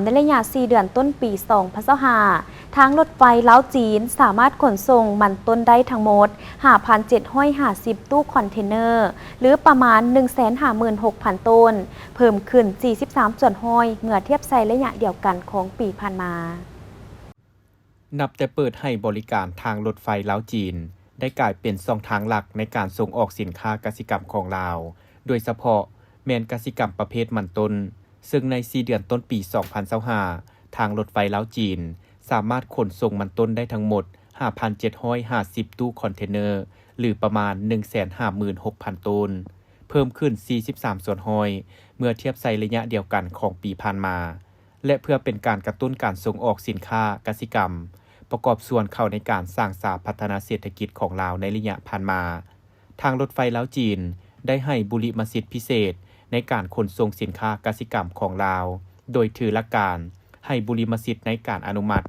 ໃນໄລຍະສີ່ເດືອນຕົ້ນປີສອງພັນຊາວຫ້າ ທາງລົດໄຟລາວ-ຈີນສາມາດຂົນສົ່ງມັນຕົ້ນໄດ້ທັງໝົດຫ້າພັນເຈັດຮ້ອຍຫ້າສິບຕູ້ຄອນເທນເນີ ຫຼື ປະມານໜຶ່ງແສນຫ້າໝື່ນຫົກພັນໂຕນ, ເພີ່ມຂຶ້ນສີ່ສິບສາມສ່ວນຮ້ອຍ ເມື່ອທຽບໃສ່ໄລຍະດຽວກັນຂອງປີຜ່ານມາ. ນັບແຕ່ເປີດໃຫ້ບໍລິການ, ທາງລົດໄຟລາວ-ຈີນ ໄດ້ກາຍເປັນຊ່ອງທາງຫຼັກໃນການສົ່ງອອກສິນຄ້າກະສິກຳຂອງລາວ, ໂດຍສະເພາະແມ່ນກະສິກຳປະເພດມັນຕົ້ນ, ເຊິ່ງໃນສີ່ເດືອນຕົ້ນປີສອງພັນຊາວຫ້າ ທາງລົດໄຟລາວ-ຈີນ ສາມາດຂົນສົ່ງມັນຕົ້ນໄດ້ທັງໝົດຫ້າພັນເຈັດຮ້ອຍຫ້າສິບຕູ້ຄອນເທນເນີ ຫຼື ປະມານໜຶ່ງແສນຫ້າໝື່ນຫົກພັນໂຕນ, ເພີ່ມຂຶ້ນສີ່ສິບສາມສ່ວນຮ້ອຍ ເມື່ອທຽບໃສ່ໄລຍະດຽວກັນຂອງປີຜ່ານມາ. ແລະ ເພື່ອເປັນການກະຕຸ້ນການສົ່ງອອກສິນຄ້າກະສິກຳ, ປະກອບສ່ວນເຂົ້າໃນການສ້າງສາພັດທະນາເສດຖະກິດຂອງລາວໃນໄລຍະຜ່ານມາ, ທາງລົດໄຟລາວ-ຈີນ ໄດ້ໃຫ້ບຸລິມະສິດພິເສດໃນການຂົນສົ່ງສິນຄ້າກະສິກຳຂອງລາວ, ໂດຍຖືຫຼັກການໃຫ້ບຸລິມະສິດໃນການອະນຸມັດ,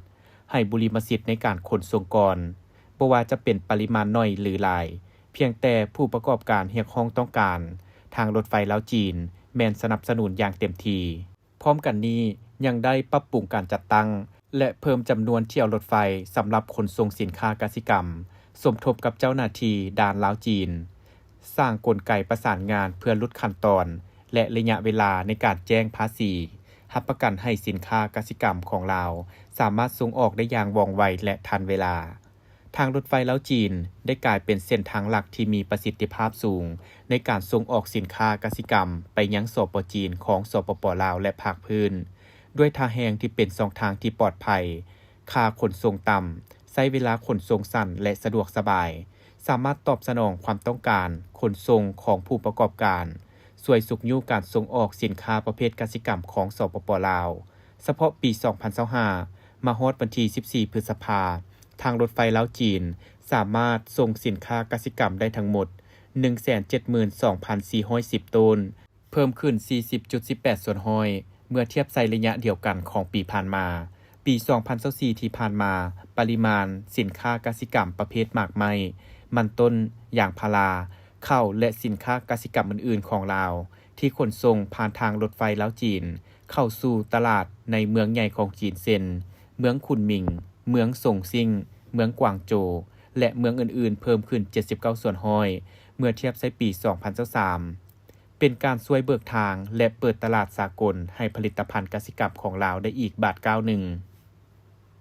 ໃຫ້ບຸລິມະສິດໃນການຂົນສົ່ງກ່ອນ, ບໍ່ວ່າຈະເປັນປະລິມານໜ້ອຍ ຫຼື ຫຼາຍ, ພຽງແຕ່ຜູ້ປະກອບການຮຽກຮ້ອງຕ້ອງການ, ທາງລົດໄຟລາວ-ຈີນ ແມ່ນສະໜັບສະໜູນຢ່າງເຕັມທີ່. ພ້ອມກັນນີ້ຍັງໄດ້ປັບປຸງການຈັດຕັ້ງ ແລະ ເພີ່ມຈຳນວນຖ້ຽວລົດໄຟສຳລັບຂົນສົ່ງສິນຄ້າກະສິກຳ, ສົມທົບກັບເຈົ້າໜ້າທີ່ດ່ານລາວ-ຈີນ, ສ້າງກົນໄກປະສານງານເພື່ອຫຼຸດຂັ້ນຕອນ ແລະ ໄລຍະເວລາໃນການແຈ້ງພາສີ, ຮັບປະກັນໃຫ້ສິນຄ້າກະສິກຳຂອງລາວສາມາດສົ່ງອອກໄດ້ຢ່າງວ່ອງໄວ ແລະ ທັນເວລາ. ທາງລົດໄຟລາວ-ຈີນ ໄດ້ກາຍເປັນເສັ້ນທາງຫຼັກທີ່ມີປະສິດທິພາບສູງໃນການສົ່ງອອກສິນຄ້າກະສິກຳໄປຍັງ ສປ ຈີນ ຂອງ ສປປ ລາວ ແລະ ພາກພື້ນ, ດ້ວຍທ່າແຮງທີ່ເປັນຊ່ອງທາງທີ່ປອດໄພ, ຄ່າຂົນສົ່ງຕ່ຳ, ໃຊ້ເວລາຂົນສົ່ງສັ້ນ ແລະ ສະດວກສະບາຍ, ສາມາດຕອບສະໜອງຄວາມຕ້ອງການຂົນສົ່ງຂອງຜູ້ປະກອບການ, ຊ່ວຍຊຸກຍູ້ການສົ່ງອອກສິນຄ້າປະເພດກະສິກຳຂອງ ສປປ ລາວ. ສະເພາະປີສອງພັນຊາວຫ້າ ມາຮອດວັນທີສິບສີ່ ພຶດສະພາ, ທາງລົດໄຟລາວ-ຈີນ ສາມາດສົ່ງສິນຄ້າກະສິກຳໄດ້ທັງໝົດໜຶ່ງແສນເຈັດໝື່ນສອງພັນສີ່ຮ້ອຍສິບໂຕນ, ເພີ່ມຂຶ້ນສີ່ສິບຈຸດສິບແປດສ່ວນຮ້ອຍ ເມື່ອທຽບໃສ່ໄລຍະດຽວກັນຂອງປີຜ່ານມາ. ປີສອງພັນຊາວສີ່ທີ່ຜ່ານມາ, ປະລິມານສິນຄ້າກະສິກຳປະເພດໝາກໄມ້, ມັນຕົ້ນ, ຢາງພາລາ, ເຂົ້າ ແລະ ສິນຄ້າກະສິກຳອື່ນໆຂອງລາວ ທີ່ຂົນສົ່ງຜ່ານທາງລົດໄຟລາວ-ຈີນ ເຂົ້າສູ່ຕະຫຼາດໃນເມືອງໃຫຍ່ຂອງຈີນ ເຊັ່ນ ເມືອງຄຸນມິງ, ເມືອງຊົງຊິງ, ເມືອງກວາງໂຈວ ແລະ ເມືອງອື່ນໆ ເພີ່ມຂຶ້ນເຈັດສິບເກົ້າສ່ວນຮ້ອຍ ເມື່ອທຽບໃສ່ປີສອງພັນຊາວສາມ, ເປັນການຊ່ວຍເບີກທາງ ແລະ ເປີດຕະຫຼາດສາກົນໃຫ້ຜະລິດຕະພັນກະສິກຳຂອງລາວໄດ້ອີກບາດກ້າວໜຶ່ງ.